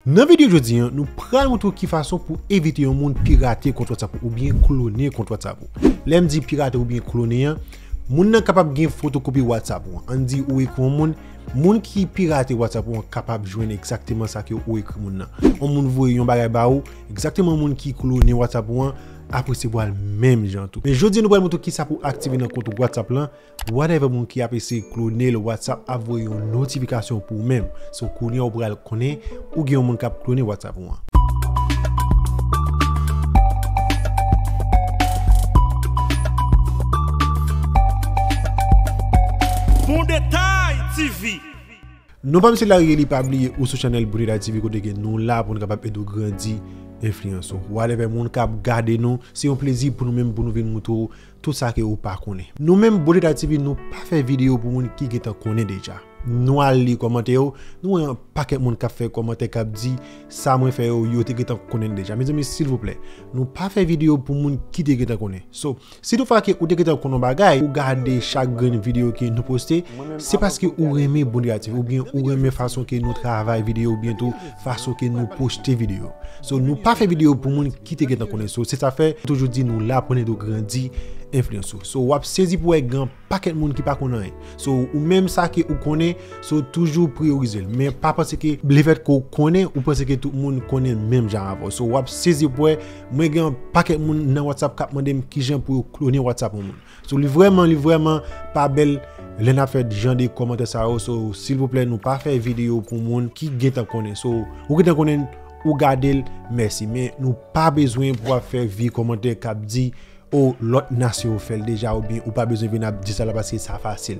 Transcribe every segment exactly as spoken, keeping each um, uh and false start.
Nan videyo jodi a, nou pral montre w ki fason pou evite yon moun pirate kont WhatsApp ou oubyen klone kont WhatsApp ou. Lè m di pirate oubyen klone a, moun nan kapab gen fotokopi WhatsApp ou an. Ann di ou ekri yon moun, moun ki pirate WhatsApp ou an kapab jwenn egzakteman sa ke ou ekri moun nan. Yon moun voye yon bagay ba ou, egzakteman moun ki klone WhatsApp ou an ap resevwa l menm jan tou. Men jodi a nou pral montre w kisa pou aktive nan kont WhatsApp lan. Whatever moun ki ap eseye klone l, WhatsApp ap voye yon notifikasyon pou ou menm. So kounye a ou pral konnen ou gen yon moun k ap klone WhatsApp ou an. Bon Detay T V. Non pa m se Larry Eli, pa bliye ou sou chanèl Bon Detay T V kote ke nou la pou n kapab ede w grandi enfliyans ou. Whatever moun k ap gade nou, se yon plezi pou nou menm pou nou vin montre w tout sa ke ou pa konnen. Nou menm Bon Detay T V, nou pa fè videyo pou moun ki gentan konnen deja. Nou al li kòmantè yo, nou wè yon pakèt moun k ap fè kòmantè k ap di sa mwen fè yo, yo te gentan konnen deja. Mezanmi, silvouplè, nou pa fè videyo pou moun ki te gentan konnen. So, si toutfwa ke ou te gentan konn yon bagay, ou gade chak grenn videyo ke nou poste, se paske ou renmen Bon Detay T V oubyen ou renmen fason ke nou travay videyo oubyen tou fason ke nou poste videyo. So, nou pa fè videyo pou moun ki te gentan konnen. So, se sa fè, toujou di nou la pou n ede w grandi enfliyans ou. So, w ap sezi pou wè gen pakèt moun ki pa konn anyen. So, ou menm sa ke ou konnen, so, toujou priyorize l. Men pa panse ke lefèt ke ou konnen, ou panse ke tout moun konnen menm jan avè w. So, w ap sezi pou wè, mwen gen yon pakèt moun nan WhatsApp k ap mande m kijan pou yo klone WhatsApp yon moun. So, li vrèman, li vrèman pa bèl lè n ap fè jan de kòmantè sa yo. So, silvouplè, nou pa fè videyo pou moun ki gentan konnen. So, ou gentan konnen, ou gade l, mèsi. Men nou pa bezwen pou w ap fè vye kòmantè k ap di, o, lòt nasyon yo fè l deja, oubyen ou pa bezwen vin ap di sa la paske sa fasil.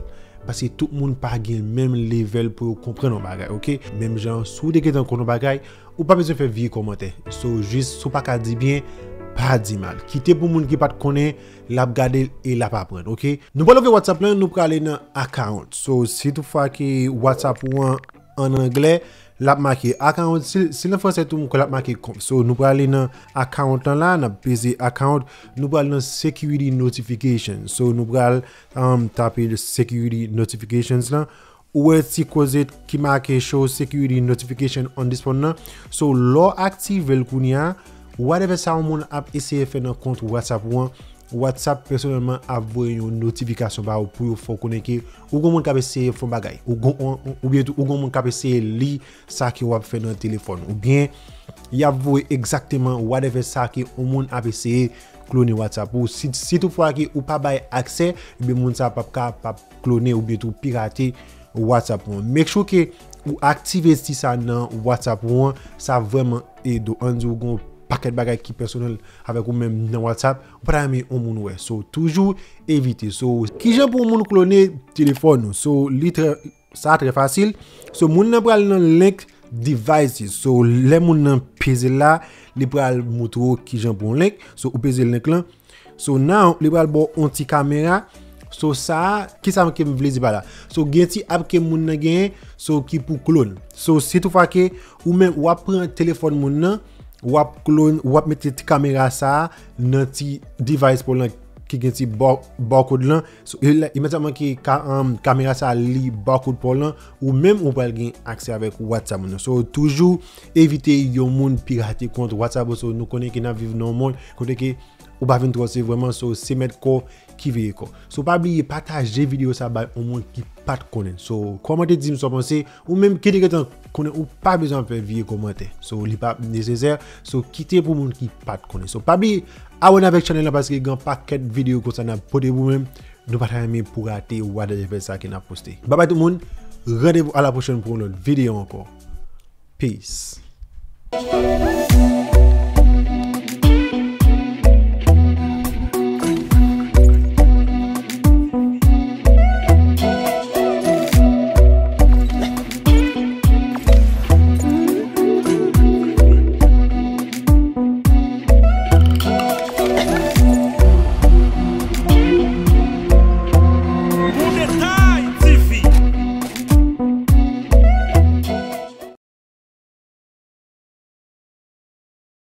Paske tout moun pa gen menm level pou yo konprann yon bagay, oke? Menm jan, si w te gentan konn yon bagay, ou pa bezwen fè vye kòmantè. So, jis, si w pa ka di byen, pa di mal. Kite pou moun ki pa t konnen, l ap gade l e l ap aprann, oke? Nou pral ouvri WhatsApp lan, nou prale nan account. So, si toutfwa ke WhatsApp ou an, an anglè, l ap make account. Si, si l an fransè tou, m kwè l ap make compte. So, nou prale nan account lan la, n ap peze account, nou pral nan security notification. So, nou pral, um, tape security notifications lan. Ou wè ti koze ki make show security notification on this phone nan. So, lè w aktive l kounye a, whatever sa yon moun ap eseye fè nan kont WhatsApp ou an, WhatsApp pèsonèlman ap voye yon notifikasyon ba ou pou yo fè w konnen ke ou gon moun k ap eseye fè yon bagay. Ou gon, ou, ou, oubyen tou, ou gon moun k ap eseye li sa ke w ap fè nan telefòn. Oubyen, y ap voye egzakteman whatever sa ke yon moun ap eseye klone WhatsApp ou. Si, si toutfwa ke ou pa bay aksè, ebyen moun sa p ap ka, p ap klone oubyen tou pirate WhatsApp ou an. Make sure ke ou aktive ti sa nan WhatsApp ou an, sa vrèman ede w. Ann di ou gon pakèt bagay ki pèsonèl avèk ou menm nan WhatsApp, ou pa ta renmen yon moun wè. So, toujou evite. So, kijan pou yon moun klone telefòn ou? So, li trè, sa trè fasil. So, moun nan pral nan link devices. So, lè moun nan peze la, li pral montre w kijan pou yon link. So, ou peze link lan. So, now, li pral ba w yon ti kamera. So, sa a, kisa ke m vle di pa la? So, gen ti app ke moun nan genyen, so, ki pou klone. So, si toutfwa ke ou menm w ap pran telefòn moun nan, w ap klone, w ap mete ti kamera sa a nan ti device pa w lan ki gen ti bar-, barcode lan. So, e la, imedyatman ke ka, um, kamera sa a li barcode pa w lan, ou menm ou pral gen aksè avèk WhatsApp moun nan. So, toujou evite yon moun pirate kont WhatsApp ou. So, nou konnen ke n ap viv nan yon mond kote ke ou pa vin twò se vrèman, so, se mèt kò ki veye kò. So, pa bliye pataje videyo sa bay yon moun ki pa t konnen. So, kòmante di m sa w panse, ou menm ki te gentan konnen, ou pa bezwen ap fè vye kòmantè. So, li pa nesesè. So, kite pou moun ki pa t konnen. So, pa bliye abòne avèk chanèl la paske gen pakèt videyo konsa n ap pote pou ou menm. Nou pa ta renmen pou rate whatever sa ke n ap poste. Babay tout moun, randevou a la pwochèn pou yon lòt videyo ankò. Peace.